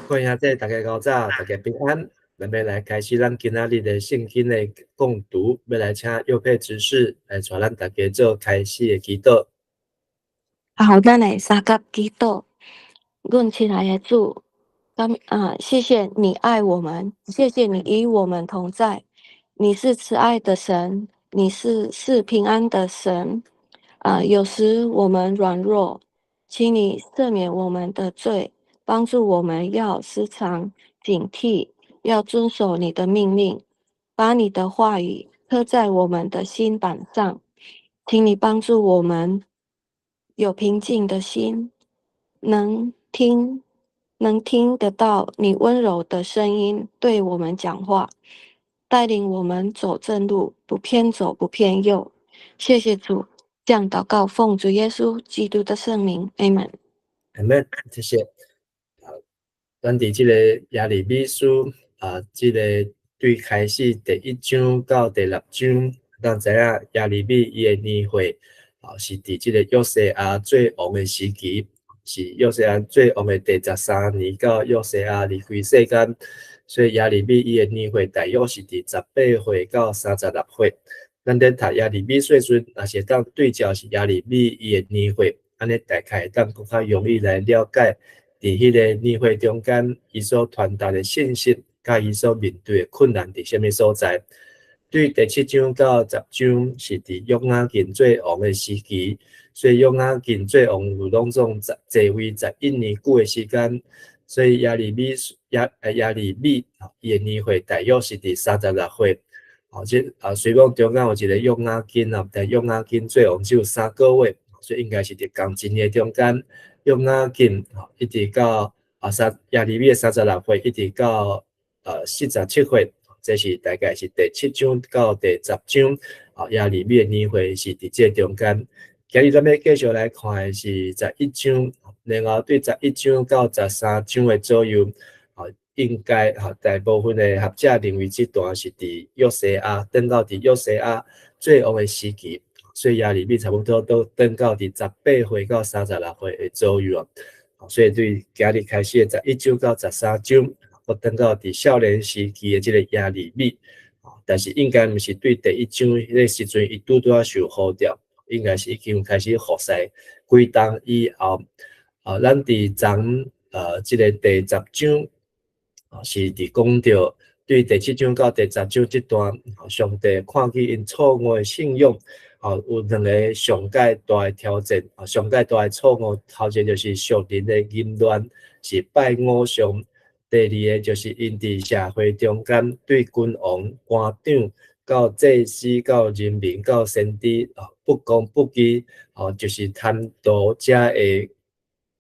各位兄弟，大家𠢕早，大家平安。咱欲來開始咱今仔日的聖經的共讀，欲來請佑佩執事來帶咱大家做開始的祈禱。好，咱來相佮祈禱。阮親愛的主，感啊，謝謝你愛我們，謝謝你與我們同在。你是慈愛的神，你是賜平安的神。啊，有時我們軟弱，請你赦免我們的罪，幫助我們要時常警惕，要遵守你的命令，把你的話語刻在我們的心版上。請你幫助我們有平靜的心，能聽得到你溫柔的聲音對我們講話，帶領我們走正路，不偏左，不偏右。謝謝主，這樣禱告，奉主耶穌基督的聖名，阿門。阿門，謝謝。咱佇這個耶利米書啊，這個對開始第一章到第六章，咱知影耶利米伊的年歲啊，是佇這個約西亞做王的時期，是約西亞做王的第13年到約西亞離開世間，所以耶利米伊的年歲大約是佇18歲到36歲。咱佇讀耶利米書時陣，若是會當對照是耶利米伊的年歲，按呢大概會當閣較容易來了解。佇彼个年歲中間，伊所傳達的信息，佮伊所面對的困難佇啥物所在？對第七章到十章是佇約雅敬做王的時期，所以約雅敬做王有攏總在位11年久的時間，所以耶利米伊的年歲大約是佇36歲。哦，這啊雖講中間有一個約雅敬啊，但約雅敬做王只有3個月，所以應該是佇仝一年中間。約雅敬一直到啊三耶利米36歲，一直到47歲，這是大概是第七章到第十章啊，耶利米的年歲是佇這中間。今日咱欲繼續來看的是十一章，然後對十一章到十三章的左右，啊，應該哈大部分的學者認為這段是佇約西亞，轉到佇約西亞做王的時期。所以耶利米差不多都轉到佇18歲到36歲的左右啊，所以對今日開始的十一章到十三章，閣轉到佇少年時期的這個耶利米，但是應該毋是對第一章彼個時陣，伊拄拄仔受呼召，應該是已經開始服侍幾冬以後，啊，咱佇昨這個第十章，是佇講著對第七章到第十章這段，上帝看見𪜶錯誤的信仰。哦，有兩个上蓋大的挑戰，啊，上蓋大的錯誤，頭一个就是屬靈的淫亂，是拜偶像；第二个就是𪜶佇社會中間對君王、官長、到祭司、到人民、到先知，啊，不公不義，哦，就是貪圖遮的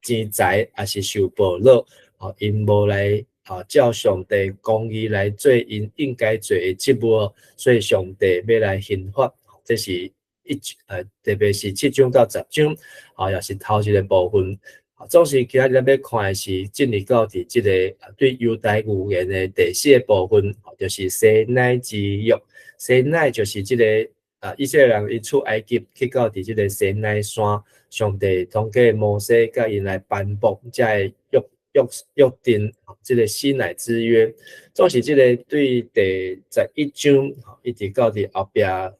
錢財，抑是受賄賂，哦，𪜶無來啊照上帝公義來做𪜶應該做的職務，所以上帝欲來刑罰，這是一特別是七章到十章，啊，也是頭一个部分。總是今仔日咱欲看的是進入到佇這个對猶大預言的第四个部分，就是西乃之約。西乃就是這个啊，以色列人伊出埃及去到佇這个西乃山，上帝通過摩西共𪜶來頒布這个約定，這个西乃之約。總是這个對第十一章一直到佇後壁啊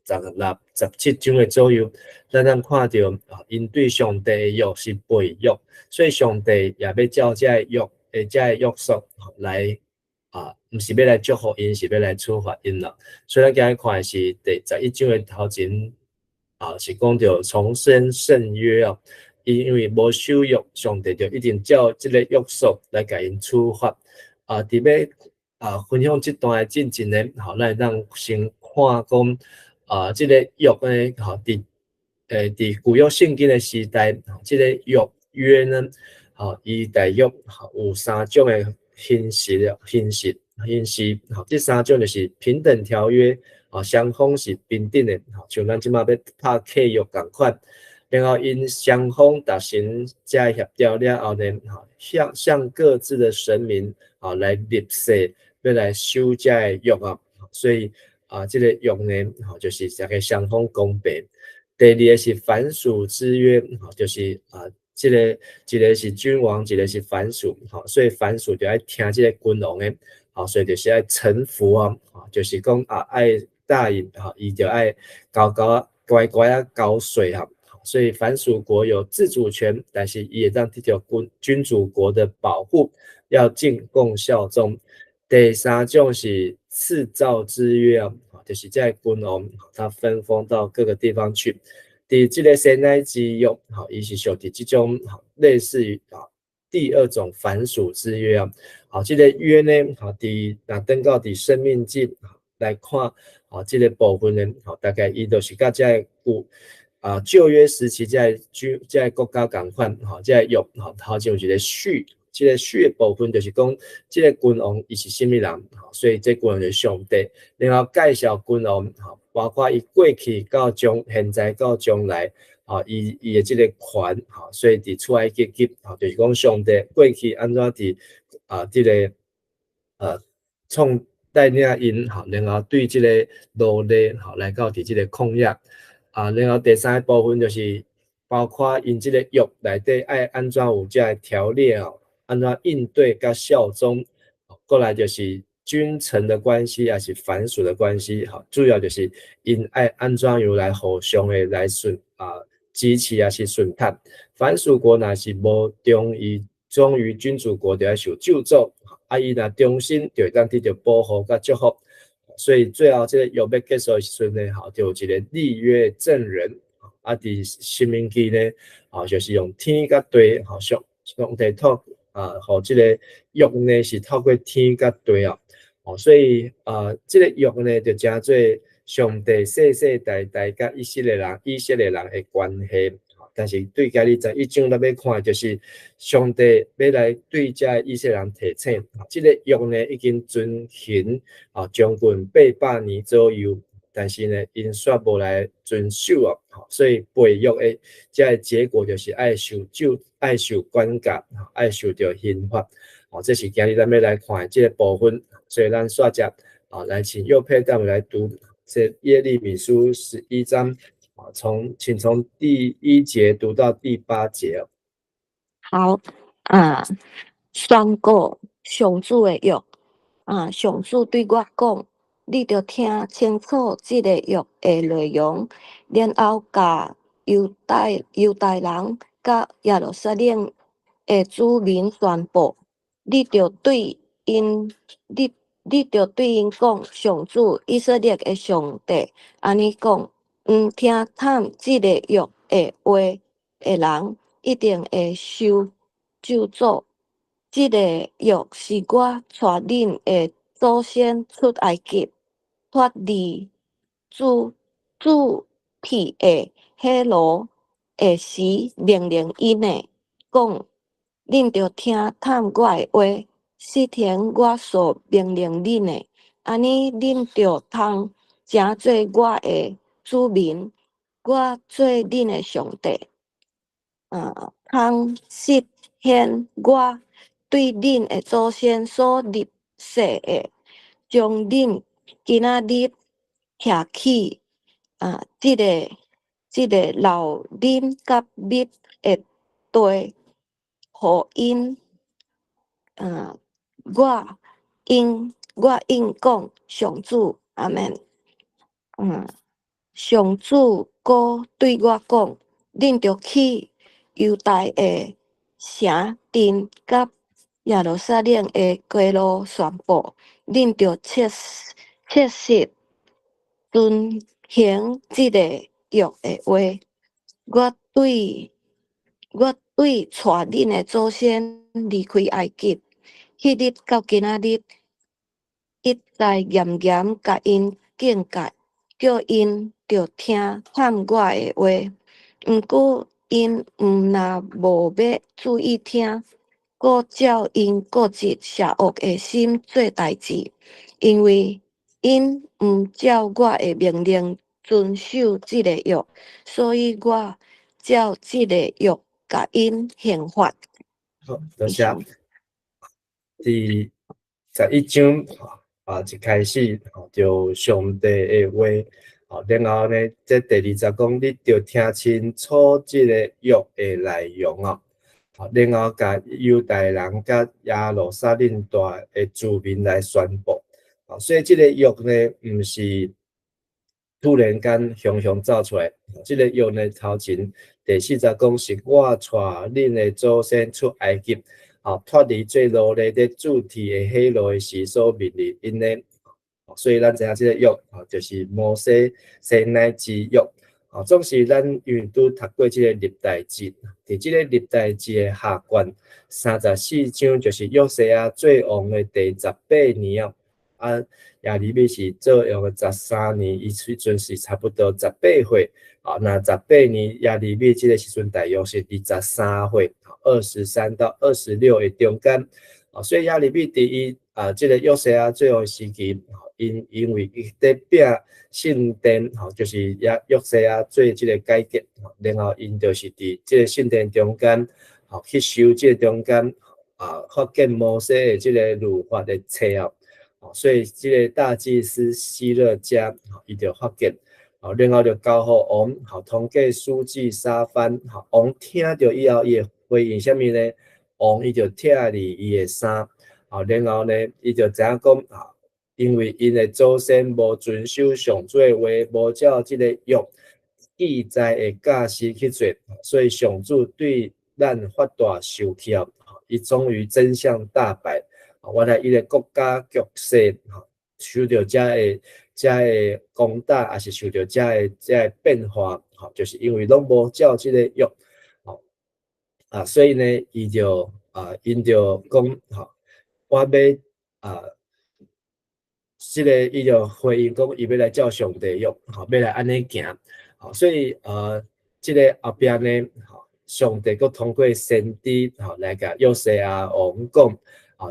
16、17章的左右，咱通看著啊，𪜶對上帝的約是背約，所以上帝也欲照這个約的這个約束來啊，毋是欲來祝福𪜶，是欲來處罰𪜶啦。所以咱今日看的是第十一章的頭前啊，是講著重申聖約哦。因為無守約，上帝就一定照這個約束來共𪜶處罰。啊，佇欲啊分享這段的進前呢，吼，咱會當先看講啊，這個約呢，吼，佇舊約聖經的時代，這個約呢，吼，伊大約有三種的形式，形式，吼，這三種就是平等條約，啊，雙方是平等的，吼，像咱這馬欲拍契約仝款。然後𪜶雙方達成這个協調了後呢，向各自的神明啊來立誓，欲來守這个約啊，所以啊，這個約呢，吼，就是大家雙方公平。第二个是藩屬之約，就是啊，這个一个是君王，一个是藩屬，吼，所以藩屬就愛聽這个君王的，吼，所以就是愛臣服啊，就是講啊，愛答應，吼，伊就愛交交乖乖仔交稅哈。所以藩屬國有自主權，但是伊會當得著君主國的保護，要進貢效忠。第三種是賜詔之約啊，就是這个君王他分封到各個地方去。佇這个西奈之約，吼，伊是屬佇這種類似於啊第二種藩屬之約啊。好，這个約呢，吼，佇若轉到佇申命記來看，啊，這个部分呢，吼，大概伊就是佮這个古啊舊約時期這个君這个國家仝款，吼，這个約，吼，頭前有一個序，這个序的部分就是講這个君王伊是啥物人，所以這君王就是上帝，然後介紹君王，吼，包括伊過去到將現在到將來，吼，伊的這个權，吼，所以佇出埃及記，吼，就是講上帝過去按怎佇啊這个創帶領𪜶，吼，然後對這個奴隸，吼，來到佇這个曠野，啊，然後第三個部分就是包括𪜶這個約內底愛按怎有這个條例哦，按怎應對佮效忠，過來就是君臣的關係，抑是藩屬的關係，吼，主要就是𪜶愛按怎樣來互相的來順啊支持，抑是順服。藩屬國若是無忠於忠於君主國，就愛受咒詛，啊，伊若忠心，就會當得著保護佮祝福。所以最後這个約欲結束的時陣呢，吼，就有一个立約證人，啊，佇申命記呢，吼，就是用天佮地，吼，上帝透啊，予這个約呢是透過天佮地啊，哦，所以啊，這个約呢就成做上帝世世代代佮以色列人的關係。但是對今日11章咱欲看，就是上帝欲來對這以色列人提醒，這个約呢已經遵行啊將近800年左右，但是呢，𪜶煞無來遵守啊，所以背約的這个結果就是愛受咒、愛受管教、愛受著刑罰。哦，這是今日咱欲來看的這个部分，所以咱煞接啊來請右佩帶我們來讀這耶利米書11章。請從第一節讀到第八節。好啊，宣告上主的約啊，上主對我講，你著聽清楚這個約的內容，然後共猶大人佮耶路撒冷的子民宣布。你著對𪜶講，上主以色列的上帝按呢講：毋聽探這个約的話的人，一定會受咒詛。這个約是我帶恁的祖先出埃及，脫離煮鐵的火爐的時，命令𪜶的，講：恁著聽探我的話，實行我所命令恁的，按呢恁就通成做我的子民，我做恁的上帝。通實現我對恁的祖先所立誓的，將恁今仔日徛起，啊，這个流奶佮蜜的地，予𪜶，啊，我應講上主，阿們。上主閣對我講，恁著去猶大的城鎮佮耶路撒冷的街路宣布，恁著切實遵行這个約的話。我對帶恁的祖先離開埃及，彼日到今仔日，一再嚴嚴共𪜶警戒，叫𪜶著聽探我的話。毋過𪜶毋但無欲注意聽，閣照𪜶固執邪惡的心做代誌，因為𪜶毋照我的命令遵守這個約，所以我照這個約共𪜶刑罰。好，多謝。第11章啊，一開始就上帝的話，然後呢，這第二節講，你著聽清楚這个約的內容啊。然後共猶大人佮耶路撒冷大的子民來宣布。所以這个約呢，毋是突然間雄雄走出來。這个約呢，頭前第四節講是我帶恁的祖先出埃及，脫離做奴隸佇鑄鐵的火爐的時所命令𪜶的。所以咱知影這个約，就是摩西西奈之約。總是咱因為拄讀過這个歷代志，佇這个歷代志的下卷34章，就是約西亞做王的第18年啊。耶利米是做王的13年，伊彼陣是差不多十八歲。若十八年耶利米這个時陣大約是23歲，23到26的中間。所以耶利米佇伊這个約西亞做王時期，因為伊佇拼聖殿，就是約西亞做這个改革，然後𪜶就是佇這个聖殿中間，去修這个中間，發現摩西的這个律法的冊啊。所以這个大祭司希勒家，伊就發現，然後就交予王，通過書記沙番，王聽著以後，伊會回應啥物呢？王伊就拆離伊的衫，然後呢，伊就知影講，因為𪜶的祖先無遵守上主的話，無照這个約記載的教示去做，所以上主對咱發大受氣，伊終於真相大白。原來伊个國家局勢，受著遮个遮个攻打，抑是受著遮个遮个變化，就是因為攏無照這个約，所以呢，伊就𪜶就講，我欲這个伊就回應講，伊欲來照上帝約，欲來按呢行，所以這个後壁呢，上帝閣通過先知，來共約西亞王講。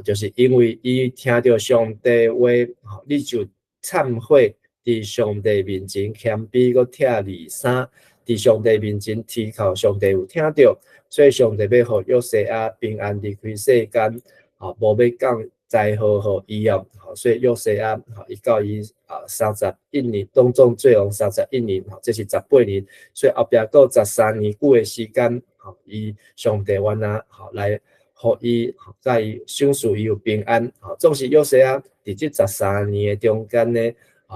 就是因為伊聽著上帝話，你就懺悔，佇上帝面前謙卑，閣拆離衫，佇上帝面前啼哭，上帝有聽著，所以上帝欲予約西亞平安離開世間，無欲降災禍予伊哦，所以約西亞，伊到伊31年，當中做王三十一年，這是十八年，所以後壁閣13年久的時間，伊上帝原來來予伊，共伊賞賜伊有平安，總是約西亞佇這十三年的中間呢，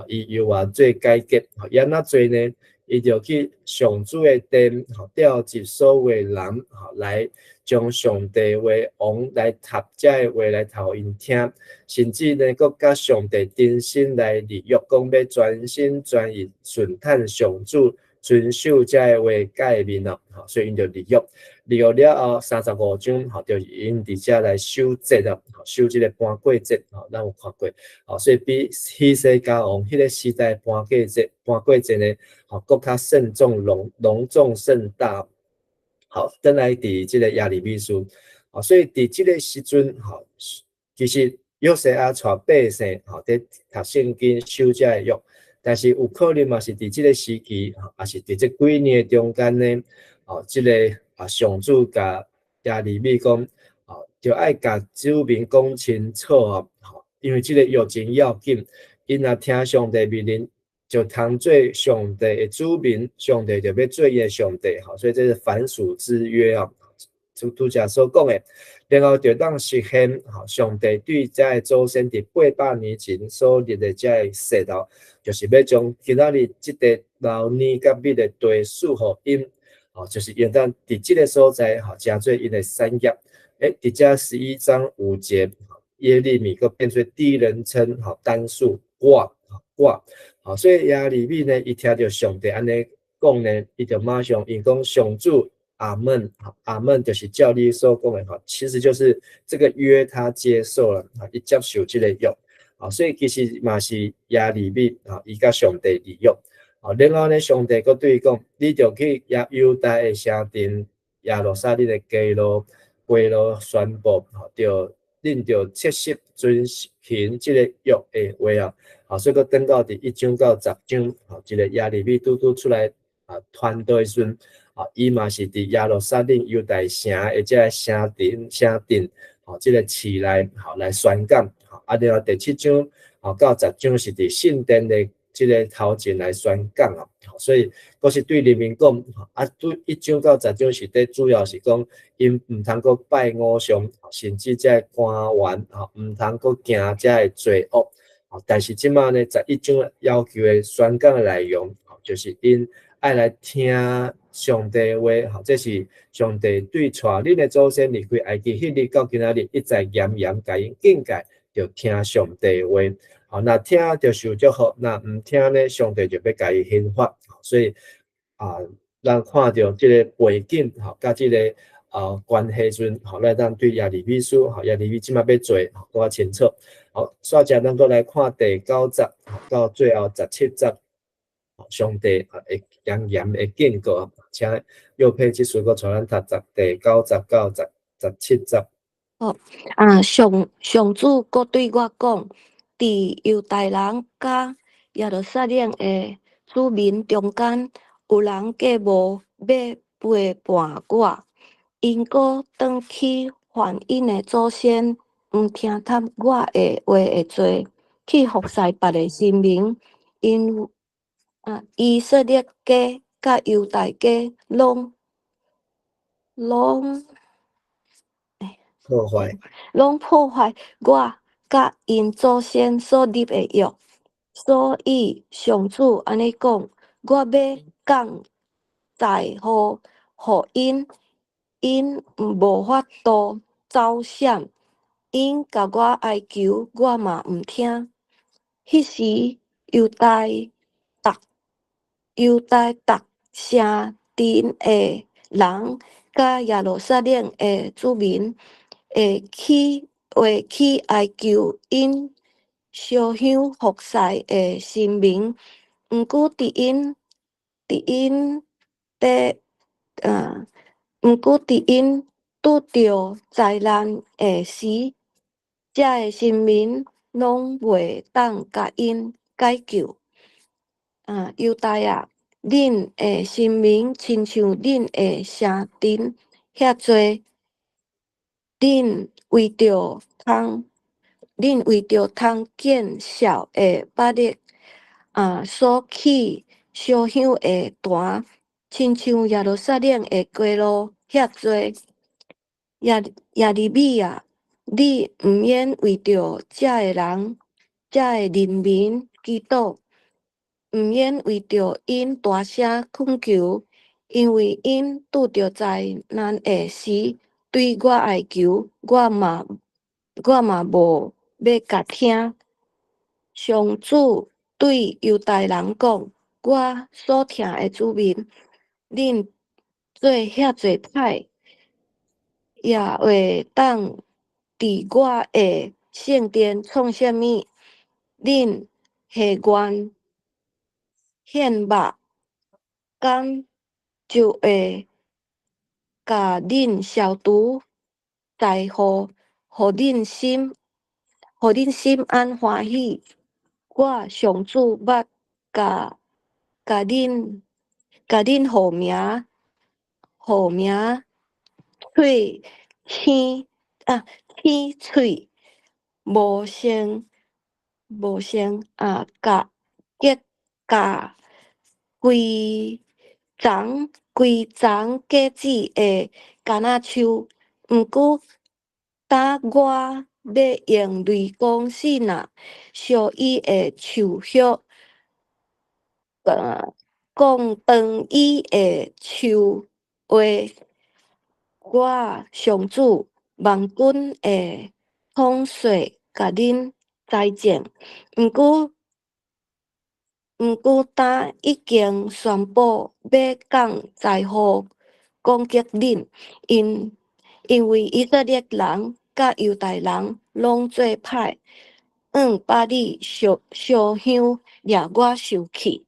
伊猶原做改革，伊按怎做呢？伊就去上主的殿，召集所有的人，來將上帝話王來讀這个話來予𪜶聽，甚至呢，閣佮上帝重新來立約，講欲全心全意順趁上主，遵守這个話誡命哦，所以𪜶就立約。立約了後，35章，就是𪜶佇遮來守節啊，守這个盤過節，咱有看過，所以比希西家王彼个時代盤過節，盤過節呢，閣較慎重隆重盛大。好，轉來佇這个耶利米書，所以佇這个時陣，其實約西亞帶百姓，佇讀聖經守這个約，但是有可能嘛是佇這个時期，抑是佇這幾年的中間呢，這个上主共耶利米講，著愛共子民講清楚哦，因為這个約真要緊，𪜶若聽上帝命令，就通做上帝的子民，上帝就欲做伊的上帝，所以這是凡屬之約啊，就拄才所講的，然後就當實現上帝對遮个祖先佇800年前所立的遮个誓哦，就是欲將今仔日這塊流奶佮蜜的地賜予𪜶，就是會當佇這个所在，成做𪜶的產業。佇遮11章5節，耶利米閣變做第一人稱，單數我，我，所以耶利米呢，伊聽著上帝按呢講呢，伊就馬上伊講上主阿門，阿門就是照你所講的，其實就是這個約他接受了，伊接受這个約，所以其實嘛是耶利米，伊佮上帝立約，然後呢，上帝閣對伊講，你著去耶猶大的城鎮耶路撒冷的街路、街路宣布，著恁著切實遵行這個約的話啊，所以閣轉到佇1章到10章，這个耶利米拄拄出來傳道的時陣，伊嘛是佇耶路撒冷猶大城的這个城鎮、城鎮，這个市內，來宣講，然後第7章，到10章是佇聖殿的這个頭前來宣講啊，所以閣是對人民講，啊，對一章到十章是佇主要是講，𪜶毋通閣拜偶像，甚至這个官員吼，毋通閣行這个罪惡。但是這馬呢，11章要求的宣講的內容，就是𪜶愛來聽上帝話，吼，這是上帝對帶恁的祖先離開埃及彼日到今仔日一再嚴嚴共𪜶警戒，著聽上帝話。吼，若聽就受祝福，若毋聽呢，上帝就欲共伊刑罰。所以啊，咱看著這个背景，吼，佮這个關係時陣，吼，咱當對耶利米書，吼，耶利米這馬欲做，閣較清楚。好，煞者咱閣來看第九節到最後17節，上帝啊會嚴嚴的警告，請右配這書閣帶咱讀第九節到十七節。好，啊，上主閣對我講，佇猶大人佮耶路撒冷的子民中間，有人計謀欲背叛我，𪜶閣轉去犯𪜶的祖先毋聽從我的話的罪，去服侍別个神明，因啊，以色列家佮猶大家攏破壞，攏破壞我佮𪜶祖先所立的約。所以上主按呢講，我欲降災禍予𪜶，𪜶無法度走閃。𪜶共我哀求，我嘛毋聽。彼時猶大逐城鎮的人，佮耶路撒冷的子民，會去哀求𪜶燒香服侍的神明。毋過佇𪜶拄著災難的時，遮个神明攏袂當共𪜶解救。啊，猶大啊，恁的神明親像恁的城鎮遐濟，恁為著通見笑的巴力啊，所起燒香的壇，親像耶路撒冷的街路遐濟。耶利米啊，你毋免為著遮个人、遮个人民祈禱，毋免為著𪜶大聲懇求，因為𪜶拄著災難的時，對我哀求，我嘛無欲共聽。上主對猶大人講：我所疼的子民，恁做遐濟歹，也會當佇我的聖殿創啥物？恁下願獻肉，敢就會共恁消除災禍，予恁心安歡喜。我上主捌共恁號名喙青喙，無成啊，共結共規叢果子的橄欖樹。毋過，當我欲用雷公爍爁燒伊的樹葉，降斷伊的樹葉，我上主萬軍的統帥共恁栽種。毋過，當已經宣布欲降災禍攻擊恁，因為以色列人佮猶大人攏做歹，向巴力燒香，惹我受氣。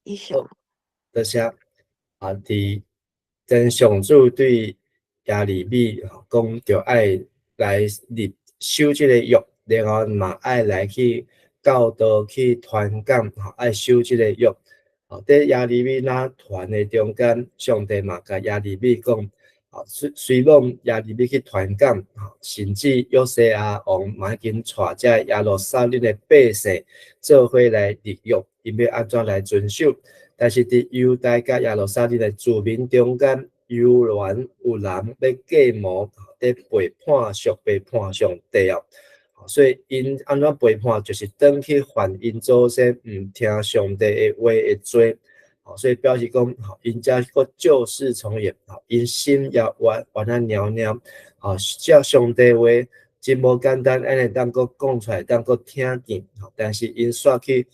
以上。多謝。啊，佇真上主對耶利米講，著愛來立守這個約，然後嘛愛來去教導去傳講，吼，愛守這個約。吼，佇耶利米若傳的中間，上帝嘛共耶利米講，啊，雖罔耶利米去傳講，甚至約西亞王嘛已經帶遮耶路撒冷的百姓做伙來立約，𪜶欲按怎來遵守？但是佇猶大佮耶路撒冷的子民中間，猶原有人欲計謀，佇背叛屬背叛上帝哦。所以𪜶按怎背叛，就是轉去犯𪜶祖先毋聽上帝的話的罪。所以表示講，𪜶遮閣舊事重演，𪜶心也原原啊蹺蹺，照上帝話真無簡單，按呢當閣講出來，當閣聽見，但是𪜶煞去，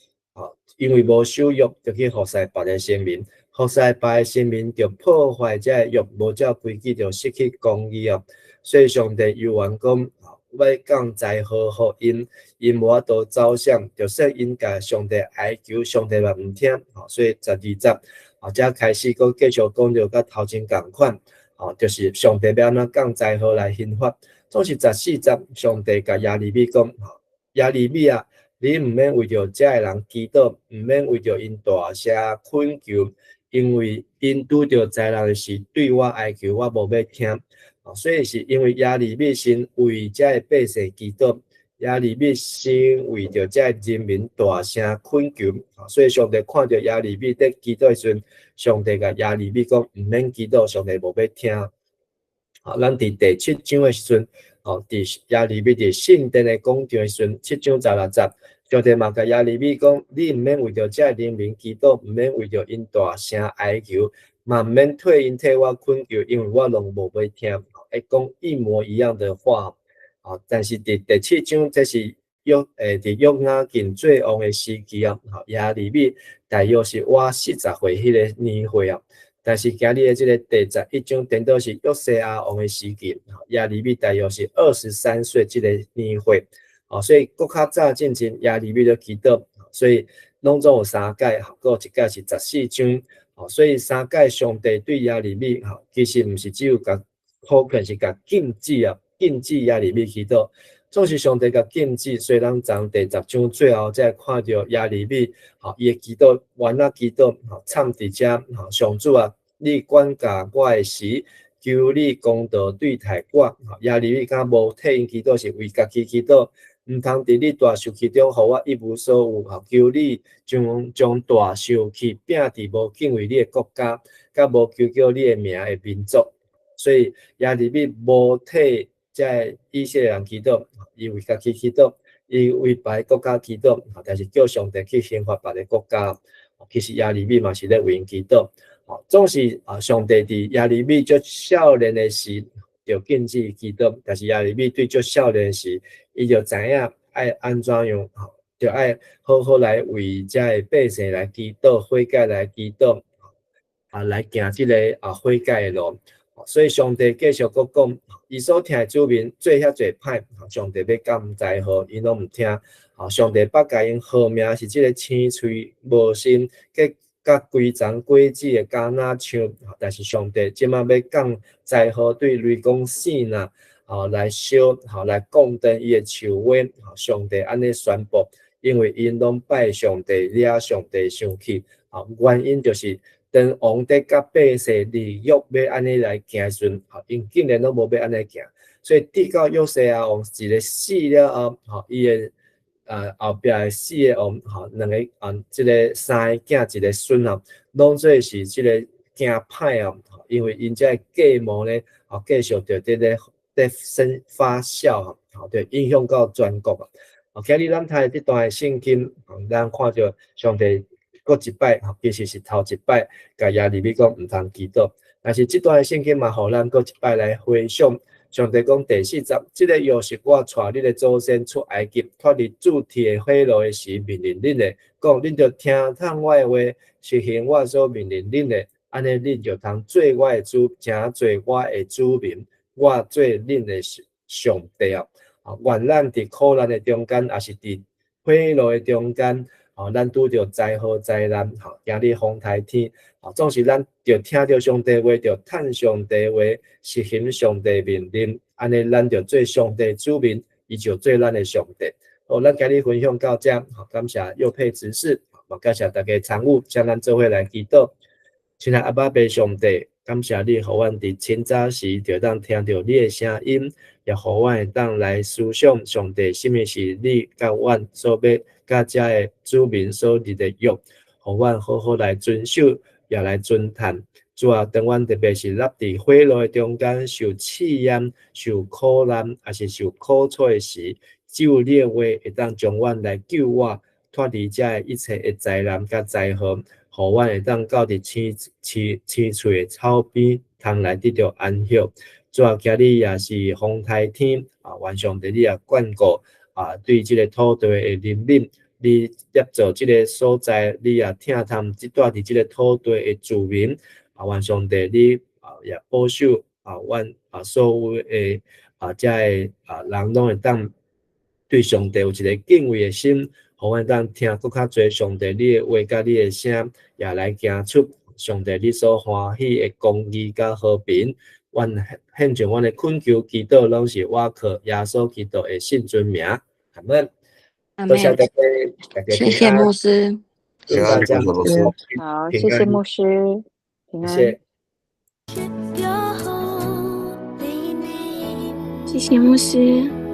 因為無守約，就去服侍別个神明，服侍別个神明就破壞這个約，無照規矩就失去公義哦。所以上帝猶原講，欲降災禍予𪜶，𪜶無法度走向，就算𪜶共上帝哀求，上帝嘛毋聽，所以12節，才開始閣繼續講著佮頭前仝款，就是上帝欲按怎降災禍來刑罰。總是14節，上帝共耶利米講，耶利米啊，你毋免為著遮个人祈禱，毋免為著𪜶大聲懇求，因為𪜶拄著災難時對我哀求，我無欲聽。所以是因為耶利米先為遮个百姓祈禱，耶利米先為著遮个人民大聲懇求，所以上帝看著耶利米佇祈禱的時陣，上帝共耶利米講毋免祈禱，上帝無欲聽。咱佇第七章的時陣，佇耶利米佇聖殿的廣場的時陣，7章16節，上帝嘛共耶利米講，你毋免為著遮个人民祈禱，毋免為著𪜶大聲哀求，嘛毋免替𪜶替我懇求，因為我攏無欲聽。會講一模一樣的話，但是佇第七章，這是佇約雅敬做王的時期啊，耶利米大約是活40歲彼个年歲啊。但是今日的這个第11章，顛倒是約西亞王的時期，耶利米大約是23歲這个年歲，所以閣較早進前，耶利米就祈禱，所以攏總有三擺，閣有一擺是14章，所以三擺上帝對耶利米，其實毋是只有共普遍是共禁止啊，禁止耶利米祈禱，總是上帝共禁止，所以咱從第10章最後才會看著耶利米，伊的祈禱，原來祈禱，參佇遮，上主啊，你管教我的時，求你公道對待我，耶利米敢無替𪜶祈禱，是為家己祈禱，毋通佇你大受氣中，予我一無所有，求你將大受氣摒佇無敬畏你的國家，佮無求叫你的名的民族。所以耶利米無替遮个以色列人祈禱，伊為家己祈禱，伊為別个國家祈禱，但是叫上帝去刑罰別个國家。其實耶利米嘛是咧為𪜶祈禱。總是啊，上帝佇耶利米足少年的時就禁止祈禱，但是耶利米對足少年時，伊就知影愛按怎樣，就愛好好來為遮个百姓來祈禱，悔改來祈禱，來行這个悔改的路。所以上帝繼續閣講，伊所疼的子民做遐濟歹，上帝欲降災禍，𪜶攏毋聽。上帝捌共𪜶號名是這个青喙無心、結佮規叢果子的橄欖樹，但是上帝這馬欲降災禍對雷公爍爁，來燒，來降斷伊的樹芽。上帝按呢宣布，因為𪜶攏拜上帝，惹上帝生氣。原因就是當王佇佮百姓立約欲按呢來行時陣，𪜶竟然攏無欲按呢行，所以直到約西亞王一个死了後，伊的後壁的四个王，兩个啊，這个三个囝一个孫啊，攏做是這个行歹哦，因為𪜶這个計謀呢，繼續著佇咧佇生發酵，對，影響到全國啊。今日咱讀這段的聖經，咱看著上帝閣一擺，其實是頭一擺，共耶利米講毋通祈禱。但是這段的聖經嘛，予咱閣一擺來回想，上帝講第4節，這个約是我帶恁的祖先出埃及，脫離鑄鐵火爐的時，命令恁的，講恁著聽從我的話，實行我所命令恁的，按呢恁就通做我的子，成做我的子民，我做恁的上帝啊！願咱佇苦難的中間，抑是佇火爐的中間，咱拄著災禍災難，今日風颱天，總是咱著聽著上帝話，著趁上帝話，實行上帝命令，按呢咱就做上帝子民，伊就做咱的上帝。好，咱今日分享到遮，感謝佑佩執事，嘛感謝大家參與，請咱做伙來祈禱。親愛阿爸父上帝，感謝你，予阮佇清早時就當聽著你的聲音，也予阮會當來思想上帝，啥物是你佮阮所欲佮遮的子民所立的約，予阮好好來遵守，也來遵趁。主啊，當阮特別是落佇火爐的中間受試驗、受苦難，抑是受苦楚的時，只有你的話會當將阮來救活，脫離遮的一切的災難佮災禍，予阮會當到佇青青青翠的草邊，通來得著安息。主啊，今日也是風颱天，啊，願上帝你也眷顧啊，對這个土地的人民，你捏造這个所在，你也疼痛這住佇這个土地的住民，啊，願上帝你啊也保守啊，阮啊所有的啊遮的啊人攏會當對上帝有一个敬畏的心，予阮當聽閣較濟上帝你的話佮你的聲，也來行出上帝你所歡喜的公義佮和平。阮獻上阮的懇求祈禱，攏是倚靠耶穌基督的聖尊名。阿門。多謝大家，大家。謝謝牧師。祝大家好，謝謝牧師，平安。謝謝謝牧師。